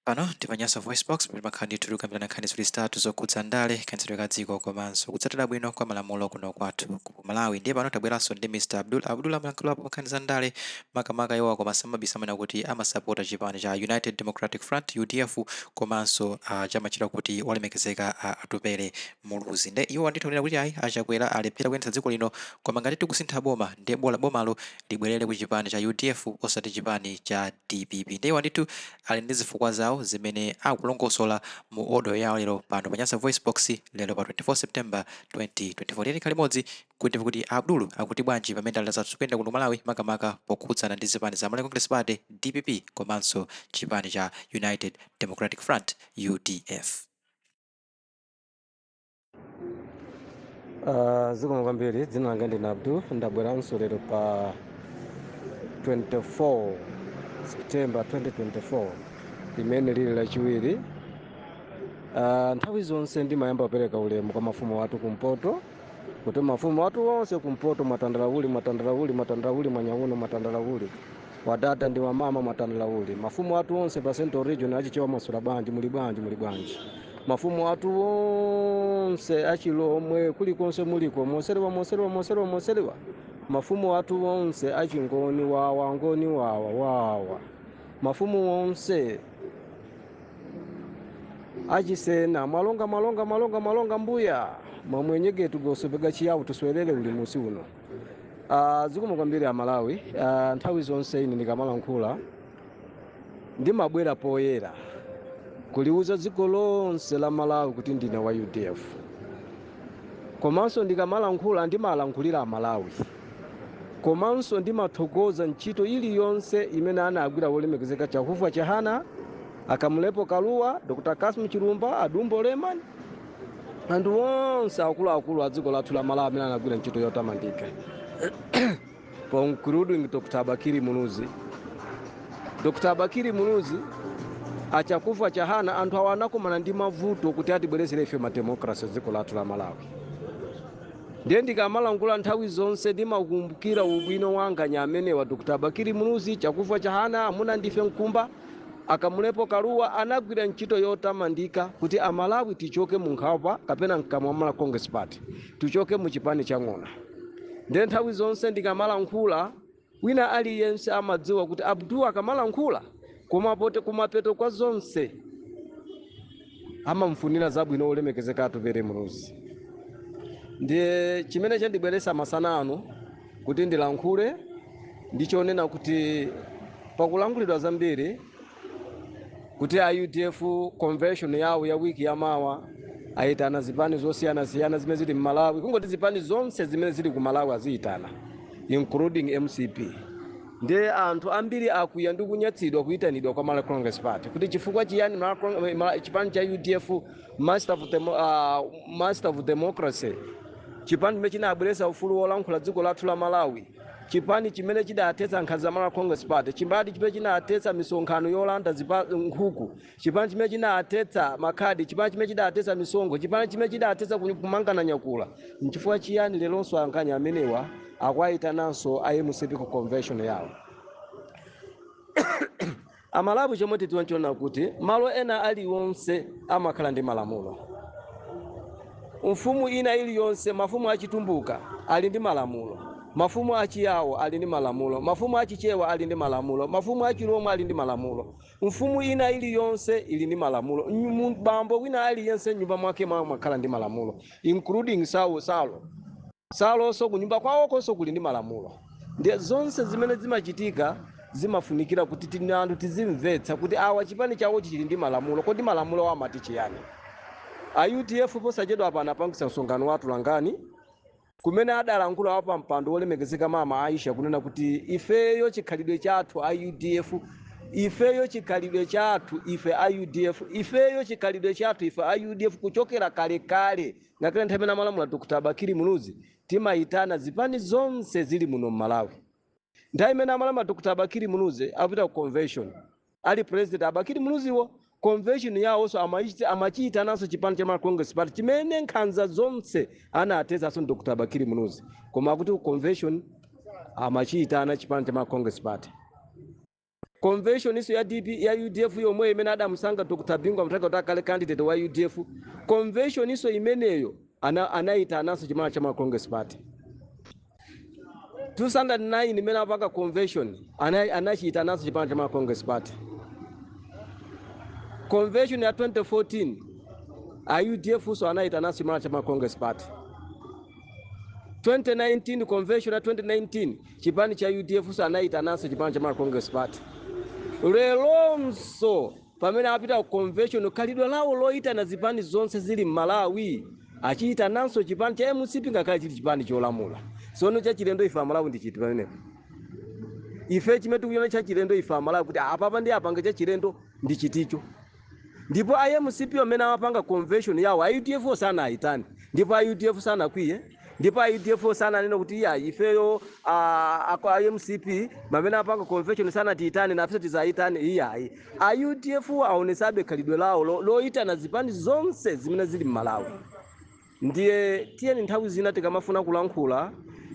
Pano ndi pa Nyasa VoiceBox, pamene timakhala ndithu tikukambirana nkhani ziwiri zitatu zokhudza ndale, kayendetsedwe ka dziko komanso kutsatira bwino kwa malamulo kuno kwathu ku Malawi. Ndiye pano tabweranso ndi Mr Abdul. Abdul amalankhulapo pa nkhani za ndale makamaka iwowa, koma samabisa, amanena kuti amasapota chipani cha United Democratic Front, UDF, komanso chamachita kuti olemekezeka Atupele Muluzi. Nde iwowa ndithu kunena kuti ayi, a Chakwera alephera kuyendetsa dziko lino, koma ngati tikusintha boma, ndiye bola bomalo libwerere ku chipani cha UDF osati chipani cha DPP. Ndiye iwowa ndithu ali ndi zifukwa zawo zimene akulongosola mu audio yawo lero pano pa Nyasa VoiceBox, lero pa 24 September 2024. Tiyeni tikhale limodzi kuti timve kuti Abdul akuti bwanji pamene ndale zathu zikuyenda kuno ku Malawi, makamaka pokhudzana ndi zipani za Malawi Congress Party, DPP, komanso chipani cha United Democratic Front, UDF. Zikomo kwambiri. Dzina langa ndine Abdul. Ndabweranso lero pa 24 September 2024, limene lili Lachiwiri. Nthawi zonse ndimayamba kupereka ulemu kwa mafumu athu kumpoto, kuti mafumu athu onse kumpoto, mwatandalauli, mwatandalauli, mwatandalauli, mwanyauno, mwatandalauli, wadada ndi wamama, mwatandalauli, mafumu athu onse pa Central Region, Achichewa, mwaswera bwanji? Muli bwanji? Muli bwanji? Mafumu athu onse Achilomwe, kulikonse muliko, moselewa, moselewa, moselewa, moselewa. Mafumu athu onse Achingoni, wawa ngoni, wawa wawa. Mafumu onse Achisena, mwalonga, mwalonga, mwalonga, mwalonga, mbuya mwamwenyegetu gosopega chiyawu tuswelele uli musi uno. Zikomo kwambiri Amalawi. Nthawi zonse ine ndikamalankhula ndimabwera poyera kuliuza dziko lonse la Malawi kuti ndine wa UDF, komanso ndikamalankhula ndimalankhulira Amalawi, komanso ndimathokoza ntchito iliyonse imene anagwira wolemekezeka Chakufwa Chihana, a Kamlepo Kalua, Dr Cassim Chilumpha, Adumbo Lehman, anthu onse akuluakulu a dziko lathu la Malawi amene anagwira ntchito yotamandika, including Dr Bakili Muluzi. Dr Bakili Muluzi, Achakufwa Chihana, anthu awa anakumana ndi mavuto kuti atibwerezere ife ma democracy dziko lathu la Malawi. Ndiye ndikamalankhula nthawi zonse ndimakumbukira ubwino wanga nyamenewa Dr Bakili Muluzi, Chakufwa Chihana, amuna ndife Nkumba, Akamulepo Kalua, anagwira ntchito yotamandika kuti Amalawi tichoke mu nkhwapa kapena mkamwa mwa Congress Party, tichoke mu chipani cha ng'ona. Ndiye nthawi zonse ndikamalankhula, wina aliyense amadziwa kuti Abdul akamalankhula, kumapote kumapeto kwa zonse amamfunira zabwino olemekezeka Atupele Muluzi. Ndiye chimene chandibweretsa masana ano kuti ndilankhule ndichonena kuti pakulankhulidwa zambiri kuti a UDF convention yawo ya wiki yamawa ayitana zipani zosiyanasiyana zimene zili m'Malawi, kungoti zipani zonse zimene zili ku Malawi aziyitana, including MCP. Ndiye anthu ambiri akwiya ndi kunyatsidwa kuyitanidwa kwa Malawi Congress Party, kuti chifukwa chiyani chipani cha UDF, master of democracy, chipani chimene chinabweretsa ufulu wolankhula dziko lathu la Malawi, chipani chimene chidathetsa nkhanza za Malawi Congress Party, chipani chimene chinathetsa misonkhano yolanda nkhuku, chipani chimene chinathetsa makhadi, chipani chimene chidathetsa misonkho, chipani chimene chidathetsa kumangana nyakula, nchifukwa chiyani leronso ankanya amenewa akwayitananso a MCP ku convention yawo? Amalawi, chomwe tidziwa nchona kuti malo ena aliwonse amakhala ndi malamulo. Mfumu ina iliyonse, mafumu Achitumbuka ali ndi malamulo, mafumu Achiyawo ali ndi malamulo, mafumu Achichewa ali ndi malamulo, mafumu Achilomwe ali ndi malamulo. Mfumu ina iliyonse ili ndi malamulo. Bambo wina aliyense nyumba mwake mwawo mwakhala ndi malamulo, including sawo salo salonso kunyumba kwawokonso kuli ndi malamulo. Ndiye zonse zimene zimachitika zimafunikira kuti tini anthu tizimvetsa kuti awa chipani chawochi chili ndi malamulo. Kodi malamulo amati chiyani? A UDF posachedwa apa anapangisa msonkhano wa atolankhani kumene adalankhula wa pampando wolemekezeka Mama Aisha kunena kuti ifeyo chikhalidwe chathu a UDF, ifeyo chikhalidwe chathu ife a UDF, ifeyo chikhalidwe chathu ife a UDF kuchokera kalekale, ngakhale nthawi imene amalamula Dr Bakili Muluzi, timayitana zipani zonse zili muno m'Malawi. Nthawi imene amalamula Dr Bakili Muluzi, apita ku convention ali president Abakili Muluziwo, convention yawonso amachiyitananso chipani cha Malawi Congress Party, chimene nkhanza zonse anathetsanso Dr Bakili Muluzi, koma akuti ku convention amachiyitana chipani cha Malawi Congress Party. Convention iso ya DP, ya UDF yomwe imene adamusankha Dr Bingu Mutharika kuti akhale candidate wa UDF, convention iso imeneyo anayitananso chipani cha Congress Party. 2009 imene apanga convention, anachiyitananso chipani cha Congress Party. Convention ya 2014 a UDF so anayitananso chipani cha Congress Party. 2019, convention ya 2019, chipani cha UDF so anayitananso chipani cha Congress Party. Lelonso pamene apita ku convention, khalidwe lawo loyitana zipani zonse zili m'Malawi, achiyitananso chipani cha MCP ngakhale chili chipani cholamula. Sono chachilendo ife Amalawi ndi chiti pamenepo? Ife chimene tikuchiona chachilendo ife Amalawi kuti apapa ndi apange chachilendo ndi chiticho? Ndipo a MCP amene amapanga convention yawo, a UDF sanayitane, ndipo a UDF sanakwiye, ndipo a UDF sananene kuti iya, ifeyo a MCP mamene apanga convention sanatiyitane, nafenso tizayitane. Iyayi, a UDF aonesabe khalidwe lawo loyitana zipani zonse zimene zili m'Malawi. Ndiye tiyeni nthawi zina tikamafuna kulankhula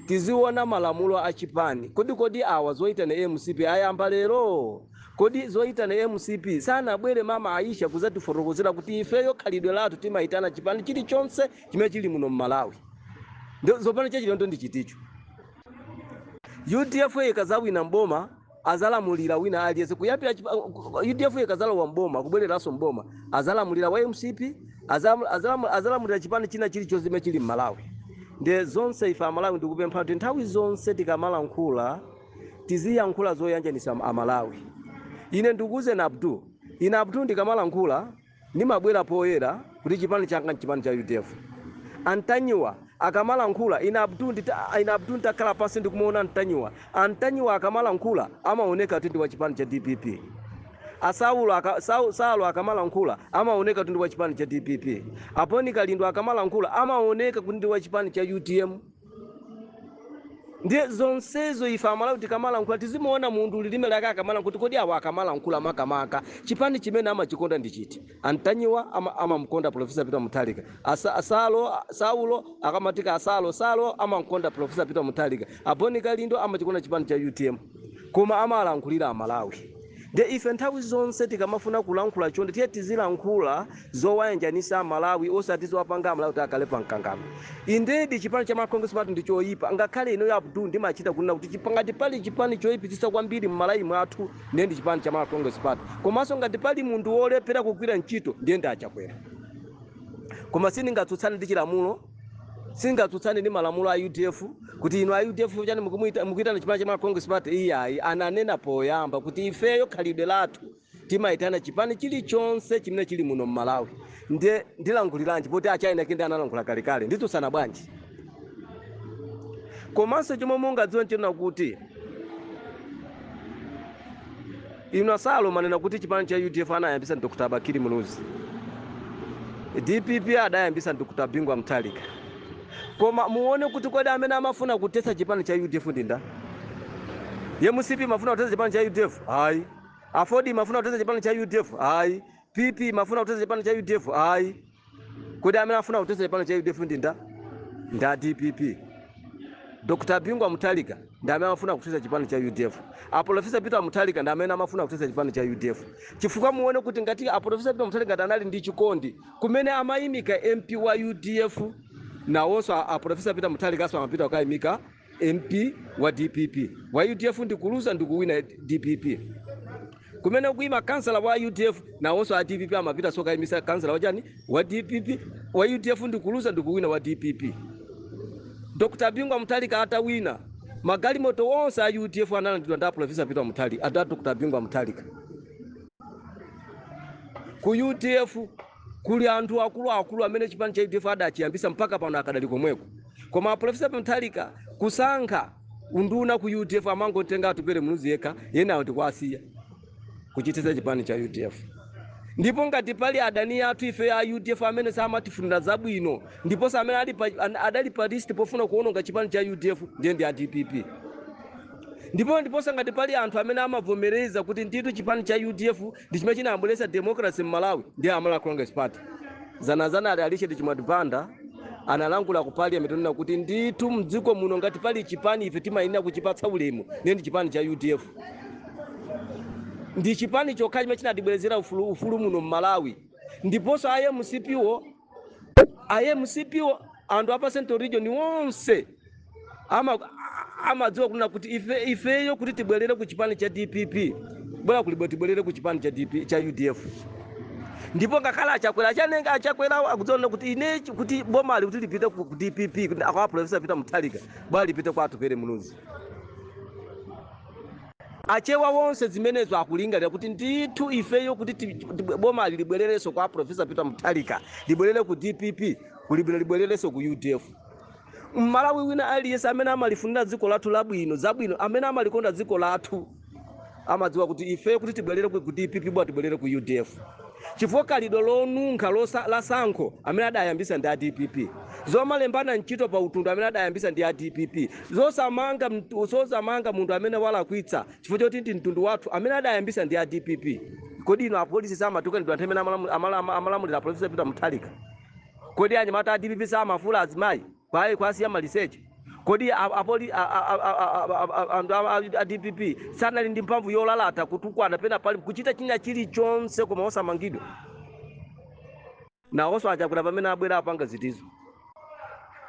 tiziona malamulo a chipani. Kodi awa zoyitana MCP ayamba lero? Kodi zoyitana MCP sanabwere mama Aisha kuzatifotokozera kuti ifeyo khalidwe lathu timayitana chipani chilichonse chimene chili muno m'Malawi? Ndio zopano chachilendo ndi chiticho? UDF ikazawina mboma, azalamulira wina aliyense kuyambira UDF ikazalowa mboma, kubwereranso mboma, azalamulira wa MCP, azalamulira chipani china chilichonse chimene chili m'Malawi. Ndiye zonse ife Amalawi ndikupempha kuti nthawi zonse tikamalankhula tiziyankhula zoyanjanisa Amalawi. Ine ndikuuze na Abdul, ine Abdul ndikamalankhula ndimabwera poyera kuti chipani changa nchipani cha UDF. Antanyiwa akamalankhula, ine Abdul nditakhala pansi ndikumuona Antanyiwa, Antanyiwa akamalankhula amaoneka kuti ndi wa chipani cha DPP. Asaulo Saulo akamalankhula amaoneka kuti ndi wa chipani cha DPP. Aponi Kalindo akamalankhula amaoneka kuti ndi wa chipani cha UTM. Ndiye zonsezo ife Amalawi tikamalankhula tizimuona munthu lilime lake akamalankhula kuti kodi awa akamalankhula makamaka chipani chimene amachikonda ndi chiti? Antanyiwa amamkonda Professor Peter Mutharika. Asalo Saulo akamatika Asalo Salo amamkonda Professor Peter Mutharika. Aboni Kalindo amachikonda chipani cha UTM, koma amalankhulira Amalawi. Ndiye ife nthawi zonse tikamafuna kulankhula chonde tiye tizilankhula zowayanjanisa Amalawi, osati zowapanga Amalawi kuti akhale pa mkangano. Indedi chipani cha Congress Party ndi choyipa. Ngakhale ineyo Abdul ndimachita kunena kuti ngati pali chipani choyipitsitsa kwambiri m'Malawi mwathu, ndiye ndi chipani cha Congress Party. Komanso ngati pali munthu wolephera kugwira ntchito, ndiye ndi Achakwera. Koma sindingatsutsane ndi chilamulo, singatsutsane ndi malamulo a UDF kuti inu a UDF chani mukuitana chipani cha Congress Party. Iyayi, ananena poyamba kuti ifeyo khalidwe lathu timayitana chipani chilichonse chimene chili muno m'Malawi. Ndiye ndilankhuliranji poti achaina kende analankhula kalekale? Nditsutsana bwanji? Komanso chomwe mungadziwe nchonena kuti inu Asalo manena kuti chipani cha UDF anayambisa Dr Bakili Muluzi, DPP adayambisa Dr Bingu Mutharika. Koma muone kuti kodi amene amafuna kutetsa chipani cha UDF ndi ndani? MCP mafuna kutetsa chipani cha UDF? Ayi. AFORD mafuna kutetsa chipani cha UDF? Ayi. PP mafuna kutetsa chipani cha UDF? Ayi. Kodi amene afuna kutetsa chipani cha UDF ndi nda? Nda DPP. Dr Bingu Mutharika ndi amene amafuna kutetsa chipani cha UDF. A Professor Peter Mutharika ndi amene amafuna kutetsa chipani cha UDF. Chifukwa muone kuti ngati a Professor Peter Mutharika ngati anali ndi chikondi, kumene amayimika MP wa UDF, nawonso a Professor Peter Mutharika aso amapita kukayimika MP wa DPP. Wa UDF ndi kuluza ndi kuwina DPP. Kumene kuyima kansala wa UDF, nawonso a DPP amapita so kayimisa kansala wa chani? Wa DPP. Wa UDF ndi kuluza ndi kuwina wa DPP. Dr Bingu Mutharika atawina, magalimoto onse a UDF analandidwa ndi a Professor Peter Mutharika, ada Dr Bingu Mutharika. Ku UDF kuli anthu akuluakulu amene chipani cha UDF adachiyambisa mpaka pano akadali komweko. Koma a Professor Mutharika kusankha unduna ku UDF amangotenga Atupele Muluzi yekha, yenawo ndikuasiya kuchititsa chipani cha UDF. Ndipo ngati pali adani athu ife a UDF amene samatifunira zabwino ndiponso amene adali pa list pofuna kuwononga chipani cha UDF, ndiye ndi a DPP. Ndiponso ngati pali anthu amene amavomereza kuti ndithu chipani cha UDF ndi chimene chinabweretsa democracy m'Malawi, ndiye Amalawi Congress Party. Zanazana ali Richard Chimwendo Banda analankhula ku parliament onena kuti ndithu mdziko muno ngati pali chipani ife timayenera kuchipatsa ulemu, ndiye ndi chipani cha UDF. Ndi chipani chokha chimene chinatibwerezera ufulu muno mMalawi. Ndiponso IMCPwo, IMCPwo, anthu apa Central Region wonse amadziwa kunena kuti ifeyo kuti tibwerere ku chipani cha DPP, bwera kulibwe tibwerere ku chipani cha DP, cha UDF. Ndipo ngakhale aChakwera achanenga, aChakwera akudziona kuti ine kuti bomali kuti lipite ku DPP, kuti akwa Professor Peter Mutharika, bwa lipite kwa Atupele Muluzi. Achewa wonse zimenezo akulingalira kuti ndithu ifeyo kuti bomali libwererenso kwa Professor Peter Mutharika, libwerere ku DPP, kulibwera libwererenso ku UDF. Mmalawi wina aliyense amene amalifunira dziko lathu labwino, zabwino, amene amalikonda dziko lathu, amadziwa kuti ifeyo kuti tibwerere ku DPP, bwa tibwerere ku UDF, chifukwa khalidwe lonunkha la sankho amene adayambisa ndi a DPP, zomalembana ntchito pa utundu amene adayambisa ndi a DPP, zosamanga munthu amene walakwitsa chifukwa choti ndi mtundu wathu amene adayambisa ndi a DPP. Kodi ino apolisi samatuka ndi anthu amene amalamulira Professor Peter Mutharika? Kodi anyamata a DPP samafula azimayi kwaye kwasiya maliseche? Kodi anthu a DPP sanali ndi mphamvu yolalata, kutukwana pena pali, kuchita china chilichonse koma osamangidwa? Nawonso aChakwera pamene abwera apanga zitizo.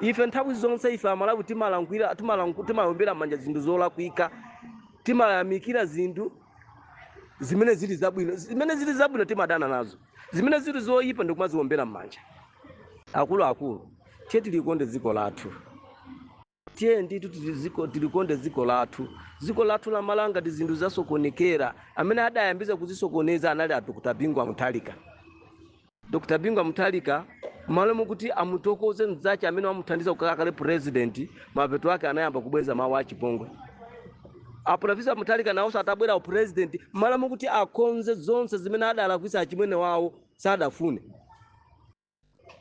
Ife nthawi zonse, ife Amalawi, timalankhwira, timayombera manja zinthu zolakwika, timayamikira zinthu zimene zili zabwino. Zimene zili zabwino timadana nazo, zimene zili zoyipa ndikumaziwombera m'manja. Akuluakulu, tiye tilikonde dziko lathu, tiye ndithu tilikonde dziko lathu. Dziko lathu la Malawi ngati zinthu zasokonekera, amene adayambisa kuzisokoneza anali a Dr Bingu Mutharika. Dr Bingu Mutharika, malo mukuti amutokoze mnzache amene wamuthandiza kukhala kale president, mapeto ake anayamba kubweza mawu achipongwe. A Professor Mutharika nawonso atabwera upresident, malo mukuti akonze zonse zimene adalakwisa achimwene wawo, sadafune,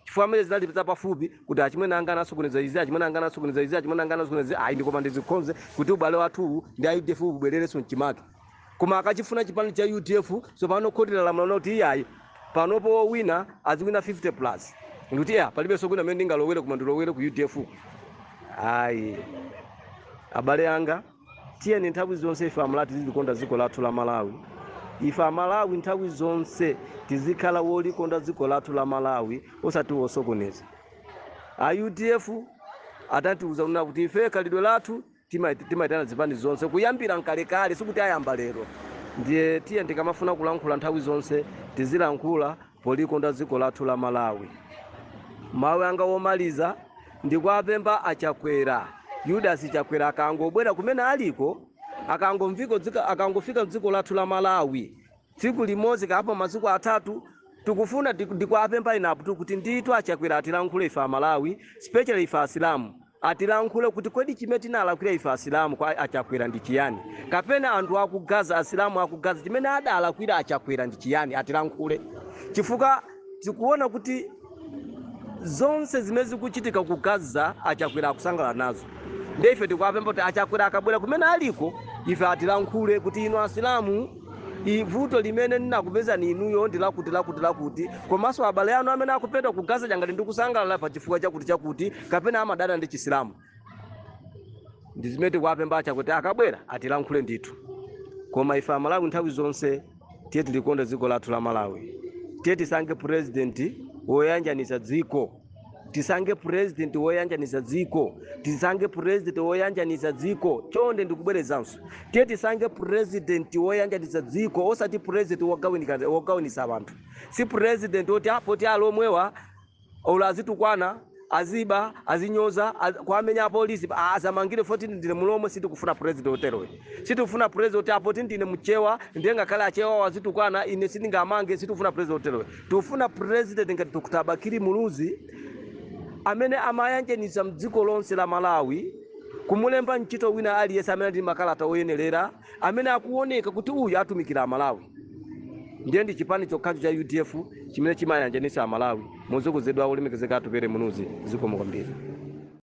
chifukwa amene zinali pafupi kuti achimwene anga anasokoneza izi, achimwene anga anasokoneza izi, achimwene anga anasokoneza izi, ayi, ndikoma ndizikonze kuti ubale wathuwu ndi a UDF ubwererenso mchimake. Koma akachifuna chipani cha UDF, so pano khoti lalamula kuti iyayi, panopo wina aziwina 50 plus, ndikuti ya palibenso kwina amene ndingalowere koma ndilowere ku UDF. Ayi, abale anga, tiyeni nthawi zonse ife Amalawi tizilikonda dziko lathu la Malawi. Ife Amalawi nthawi zonse tizikhala wolikonda dziko lathu la Malawi, osati wosokoneza. A UDF atatiuza kunena kuti ife khalidwe lathu timaitana zipani zonse kuyambira mkalekale, sikuti ayamba lero. Ndiye tiye tikamafuna kulankhula nthawi zonse tizilankhula polikonda dziko lathu la Malawi. Mawu anga womaliza, ndikuapempha aChakwera, Yudasi Chakwera, akangobwera kumene aliko, akangofika mdziko lathu la Malawi tsiku limodzi kapo masiku 3, tikufuna ndikuapempha inapo kuti ndithu aChakwera atilankhule ife Amalawi, especially ife Asilamu, atilankhule kuti kodi chimene tinalakwira ife Asilamu kwa aChakwera ndi chiyani, kapena anthu akuGaza, Asilamu akuGaza, chimene adalakwira aChakwera ndi chiyani? Atilankhule, chifukwa tikuona kuti zonse zimene zikuchitika ku Gaza aChakwera akusangalala nazo. Ndiye ife tikuapempha kuti aChakwera akabwera kumene aliko, ife atilankhule kuti inu Asilamu, ivuto limene ndinakupezani inuyo ndi lakuti, lakuti, lakuti, komanso abale anu amene akupedwa ku Gaza changati ndikusangalala pa chifukwa chakuti chakuti, kapena amadana ndi Chisilamu. Ndi zimene tikuapempha aChakwera, akabwera atilankhule ndithu. Koma ife Amalawi nthawi zonse tiye tilikonde dziko lathu la Malawi. Tiye tisankhe president woyanjanisa dziko, tisankhe president woyanjanisa dziko, tisankhe president woyanjanisa dziko. Chonde, ndikubwerezanso, tiye tisankhe president woyanjanisa dziko, osati president wogawanisa anthu. Si president woti apoti alomwewa olo azitukwana, aziba, azinyoza, kwamenya apolisi, asamangire foti ndine Mulomwe. Sitikufuna president oteroyo. Sitikufuna president oti apoti ndine Mchewa, ndiye ngakhale Achewa wazitukwana ine sindingamange. Sitikufuna president oteroyo. Tikufuna president ngati Dr Bakili Muluzi amene amayanjanisa mdziko lonse la Malawi, kumulemba ntchito wina aliyense amene ali ndi makalata oyenerera, amene akuoneka kuti uyu atumikira Amalawi. Ndiye ndi chipani chokhacho cha UDF chimene chimayanjanisa Amalawi, motsogozedwa olemekezeka Atupele Muluzi. Zikomo kwambiri.